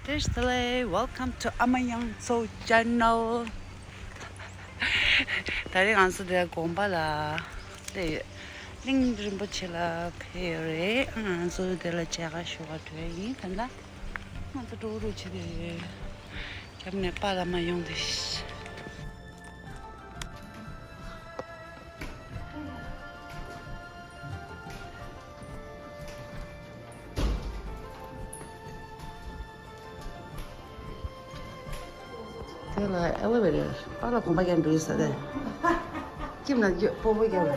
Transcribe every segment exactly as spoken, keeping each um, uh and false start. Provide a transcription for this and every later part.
Welcome to Ama Yang Tso channel. ད་རེས་ང་ཚོ་འདིར་དགོན་པ་ལ་དེ་གླིང་རིན་པོ་ཆེ་ལ་ཕེབས་ཡོད་རེད། ང་ཚོ་འདི་ལ་མཇལ་ཁ་ཞུ་བར་འགྲོ་ཡ་ཡིན། ད་ལྟ་ང་ཚོ་འགྲོ་རུ་ཆེ་དེ་རྒྱབ་ནས་པཱ་ལགས་མར་ཡོང་དེ། དེ་ལ་ཨེ་ལི་ཝེ་ཊར། པཱ་ལགས་དགོན་པ་རྒྱག་འགྲོ་ཡི་ཟེར་ཏེ། ཁྱིམ་ལ་སྤོ་བོ་རྒྱག་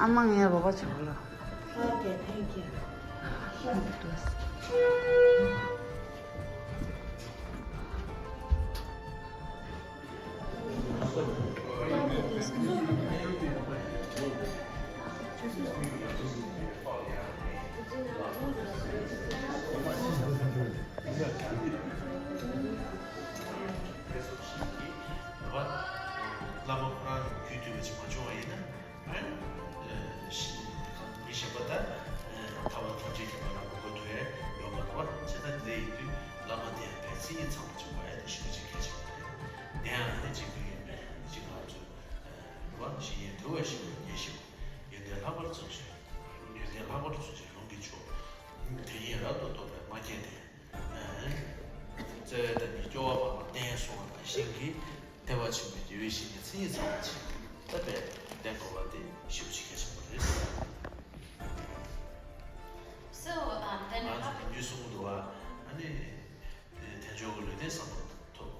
ཨ་མ་ངའི་རོགས་པ་བྱེད་དགོས་ལ། Okay, thank you. བླ་མ་ཁོ་རང་རྒྱུད་སྡུད་པ་ཅིག་མ་བྱུང་བ་ཡིན་ན། ཨ། ཨ། ཤི། མི་གཞན་པ་དང་། ཨ། ཐར་པ་ཐམས་ཅད་མཁྱེན་པ་ལ་མི་གོ་དོན་ཡོད་མ་རེད་བ། བྱས་ཙང་དེ་ཡིན་དུས་བླ་མ་དེ་ཡང་བས་མཚན་ཉིད་ཚང་བ་བྱུང་བ་ཡང་དེ་ཞེ་པོ་ཅིག་གལ་ཆེན་པོ་རེད། དེ་ཡང་ཨ་ནི་གཅིག་གིས་ཡོད་མེད་གཅིག་ང་ཚོས། ཨ། བ་ཞིག་ཡིན་དུ་བ་ཞིག་ཉེ་ཞིག་ཡོན་ཏན་ལྷག་པར་བརྩོན་ཞིང་། ཡོན་ཏན་ལྷག་པར་བརྩོན་ཞིང་ལུང་གིས་མཆོག་དེ་ཉིད་རབ་ཏུ་རྟོགས་པའི་མ་སྐྱེས་ཏེ། བརྩེ་བའི་བདག་ཉིད་སྐྱོ་བ་སྤངས་པ་བསྟན་སོང་བ་ནང་བཞིན་གྱི་ཐེག་པ་ཆེན་པོའི་རྒྱལ་བའི་བཤེས་གཉེན་མཚན་ཉིད་ཚང་བ་ཅིག་ད་བས་བསྟེན་དགོས་པ་དེ་ཞེ་པོ་ཅིག་གལ་ཆེན་པོ་རེད། So, um, then ང་ཚོ་ནམ་རྒྱུན་གསུང་གི་འདུག་བ། ཨ་ནི། དལ་འབྱོར་གྱི་ལུས་རྟེན་བསམ་པ་ཐོབ།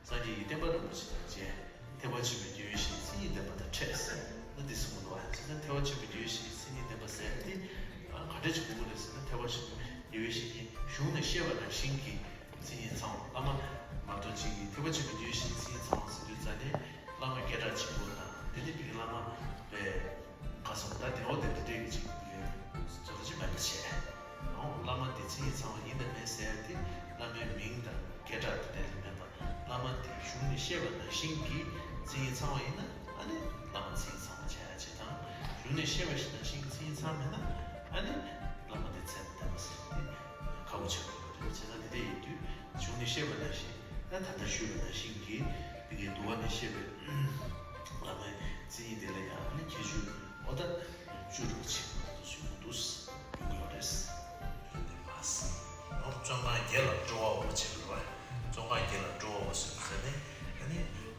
སངས་རྒྱས་ཀྱི་བསྟན་པ་རིན་པོ་ཆེ་དང་མཇལ། ཐེག་པ་ཆེན་པོའི་རྒྱལ་བའི་བཤེས་གཉེན་མཚན་ཉིད་ལྡན་པ་དང་འཕྲད་ཟེར་ན་འདི་གསུངས་འདུག་བ། བྱས་ཙང་ཐེག་པ་ཆེན་པོའི་རྒྱལ་བའི་བཤེས་གཉེན་མཚན་ཉིད་ལྡན་པ་ཟེར་ཏེ། ཨ། ག་འདྲ་ཅིག་དགོས་ཀྱི་རེད་ཟེར་ན། ཐེག་པ་ཆེན་པོའི་རྒྱལ་བའི་བཤེས་གཉེན་གཞུང་ནས་བཤད་པ་ནང་བཞིན་གྱི་མཚན་ཉིད་ཚང་བ། བླ་མ་མ་གཏོགས་གཅིག་གིས་ཐེག་པ་ཆེན་པོའི་རྒྱལ་བའི་བཤེས་གཉེན་མཚན་ཉིད་ཚང་བ་ཟེར་དུས་ཙ་ནས་བླ་མ་སྐད་གྲགས་ཆེན་པོ་དང་། དེ་ནས་ཕ་གི་བླ་མ་བས། ཁ་སང་ད་དེ་འོ་དེ་འདི་འདྲའི་གཅིག་ཡོད་ཚོད་ཅིག་མེད་པ་བྱས། འོ། བླ་མ་དེ་མཚན་ཉིད་ཚང་བ་ཡིན་དང་མིན་ཟེར་ཏེ། བླ་མའི་མིང་དང་སྐད་གྲགས་དེ་འདྲ་ལས་མེད་པ། བླ་མ་དེ་གཞུང་ནས་བཤད་པ་ནང་བཞིན་གྱི་མཚན་ཉིད་ཚང་བ་ཡིན་ན། ཨ་ནི་བླ་མ་མཚན་ཉིད་ཚང་བ་བྱ་ཡ་ཅིག་དང་། གཞུང་ནས་བཤད་པ་ནང་བཞིན་གྱི་མཚན་ཉིད་ཚང་མེད་ན། ཨ་ནི་བླ་མ་དེ་ཚད་མ་ལྡན་པ་ཟེར་ཏེ་ཁག་པོ་ཆགས་ཀྱི་ཡོད་རེད། བྱས་ཙང་དེ་འདྲ་ཡིན་དུས་གཞུང་ནས་བཤད་པ་ནང་བཞིན། ད་ད་ལྟ་ཞུས་པ་ནང་བཞིན་གྱི་ཕ་གིའི་འདུལ་བ་ནས་བཤད་པའི་བླ་མའི་མཚན་ཉིད་དེ་ལ་ཡང་ཨ་ནི་ཁྱད་ཆོས་འོ་ད་བཅུ་རུ་ཆེ་བ་ཞུ་གི་འདུག་ཡོང་གི་ཡོད་རེད། བརྩོན་གང་རྒྱས་ལ་སྤྲོ་བའོ་ཅེས་པ། བརྩོན་གང་རྒྱས་ལ་སྤྲོ་བའོ་ཟེར་ནས། ཨ་ནི་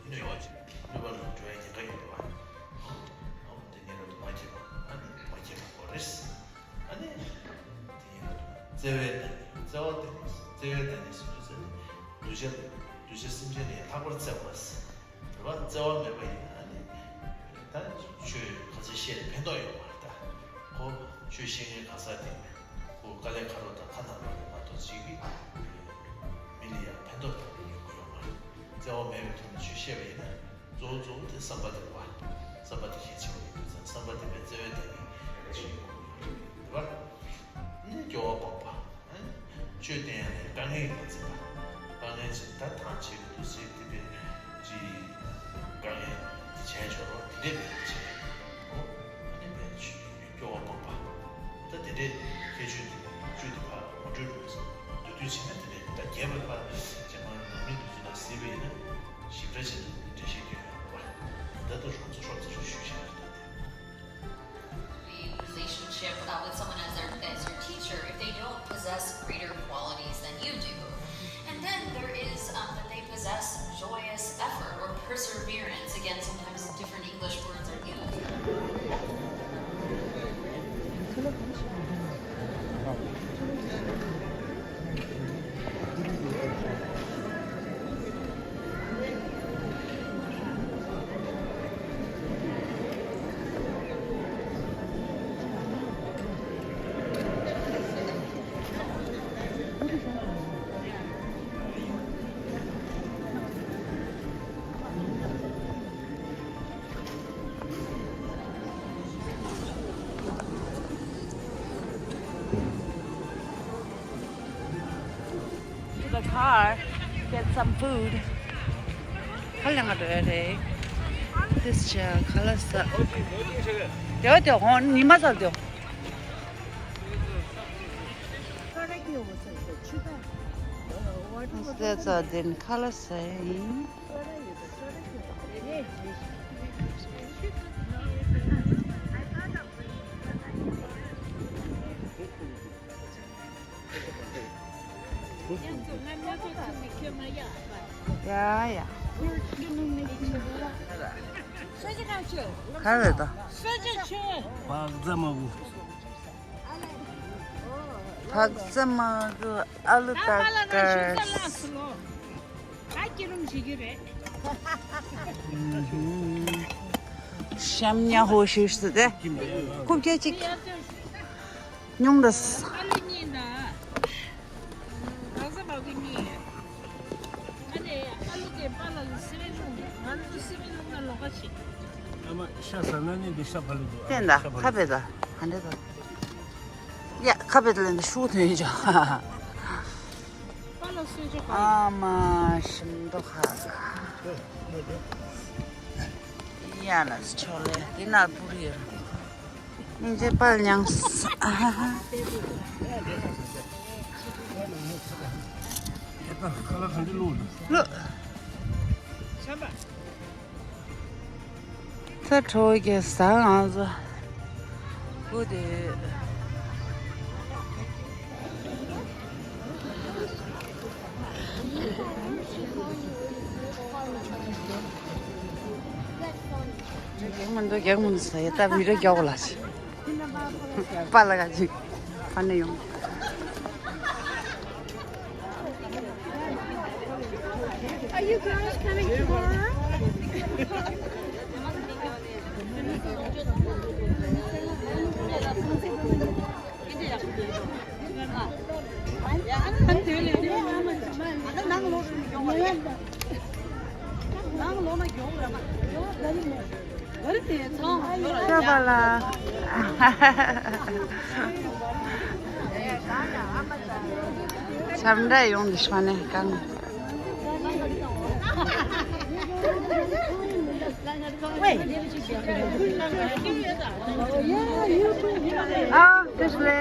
གནོད་པ་ཅིག་གནོད་པ་ལ་འགྲོ་བའི་ཉེན་ཁ་ཡོད་པ། འོ། འོ། དེ་ཉིད་རབ་ཏུ་མ་སྐྱེས་པ། ཨ་ནི་མ་སྐྱེས་པ་དགོས་རེད། ཨ་ནི་དེ་ཡིན་ན་བརྩེ་བའི་བརྩེ་བ་དེ་བརྩེ་བའི་བདག་ཉིད་སུ་འདུག་ཟེར་ན། གདུལ་བྱ་གདུལ་བྱ་སེམས་ཅན་ལ་ཡང་ལྷག་པར་བརྩེ་བ་ཟེར་བ། བརྩེ་བ་མེད་པ་ཡིན་ན་ནི་ད་ཆོས་ག་ཚོད་བཤད་ནས་ཕན་ཐོགས་ཡོད་མ་རེད། ད་ཁོ་ཆོས་བཤད་མཁན་གང་ཟག་དེ་ཁོ་དཀའ་ལས་ཁག་པོ་དང་ཁ་ནང་ལོག་ནས་མ་གཏོགས་ཅིག་གི་མི་ལ་ཡང་ཕན་ཐོགས་ཡོང་གི་ཡོད་མ་རེད། བརྩེ་བ་མེད་པའི་ཐོག་ནས་ཆོས་བཤད་པ་ཡིན་ན། གཙོ་བོ་གཙོ་བོ་དེ་བསམ་པ་དེ་རེད་བ། བསམ་པ་དེ་གལ་ཆེ་བ་ཡིན་དུས་ཙང་། བསམ་པ་དེ་བས་བརྩེ་བའི་བདག་ཉིད་ཅིག་ཡོང་གི་ཡོད་རེད་བ། ནི་སྐྱོ་བ་སྤངས་པ། ཆོས་བསྟན་ཡ་ལ་དཀའ་ངལ་ཡོད་པ་འཛིན་པ། དཀའ་ངལ་ཅིག་ད་ཐང་ཆད་ཀྱི་འདུག་ཟེར་དེ་བས་ཅིག་དཀའ་ངལ་དེ་བྱས་འཇོག་རོགས་དེ་འདྲས་མེད་པ་བྱས། འོ། ཨ་ནི་བས་སྐྱོ་བ་སྤངས་པ། ད་དེ་འདྲས་ཁྱད་ཆོས་དེ་བཅུ་དེ་ཕར་ངོ་སྤྲོད་འདུག་ཟེར་བསྡུས་བསྡུས་བྱས་ན་དེ་འདྲས། ད་རྒྱས་པ་ཕར་རྗེས་མ་ནང་མི་འདུག་ཚུལ་ལ་གཟིགས་པ་ཡིན་ན་ཞིབ་ཕྲ་བྱས་ན་འགྲེལ་བཤད་སྐྱོན་ཡོད་པ། ད་ལྟ་རོབ་ཙམ་རོབ་ཙམ་ཞུ་བཞག་ཡོད། ད་དེ། The relationship, uh, with someone as their, as your teacher, if they don't possess greater qualities than you do. And then there is, um, that they possess joyous effort or perseverance. Again, sometimes different English words are used. To the car, get some food. ཁ་ལ་ང་འགྲོ་ཡ་རེད། This chair, ཁ་ལག་ཟ། དེ་བ་དེ་ཧོན་ཉི་མ་ཟ་དེ། That's a din color saying. Yeah, yeah. ག་རེ་ད། བག་ཙ་མ་གུ། བག་ཙ་མ་གུ་ཨ་ལུ་ད་ཀར། ད་སྐྱིད་རུམ་བྱེད་རྒྱུ་རེད། ཤམ་ཉ་ཧོ་ཤིག་སུ་དེ། ཀུབ་ཀྱ་ཅིག་ཉུང་དུ། ཨ་ལུ་གཉིས་ན། བག་ཙ་མ་གུ་གཉིས། ཨ་ནི་ཨ་ལུ་དེ་པཱ་ལགས་ལ་སེ་བན་ལུང་ང་ཚོ་སེ་བན་ལུང་ན་ལོག་ག་ཆེ། ཨ་མ་ཤ་ཟ་ན་ནི་འདི་ཤ་ཕ་ལུ་འདུག་བསྟན་ད་ཁ་བེ་ད་ག་འདྲེ་ད། ཡ་ཁ་བེ་ད་ལེན་ད་ཤུགས་ཐོན་ཡོད་ཅོ། པཱ་ལགས་གསོལ་ཇ་ག་ཨ་མ་ཤིམ་ཏོ་ཁ། ཡ་ན་ཆོ་ལེ་འདི་ན་པུ་རི་ཡོད། སྙིང་རྗེ་དཔལ་མྱངས། ལོ། ཚ་དྲོ་གི་ཟ་ང་ཚོ། བུ་དེ། རྒྱག་མི་འདུག་རྒྱག་མི་འདུག་ཟེར་ཡ་ད་བི་ཌི་ཡོ་རྒྱག་གོ་ལ་ཅི། པཱ་ལགས་ཅིག་ཕ་ནས་ཡོང་། Are you girls coming tomorrow? ཤོ་བ་ལ། ཆམ་འདྲ་ཡོང་འདི་ཤོ་ནས་གང་། ཨ་དེ་སླེ།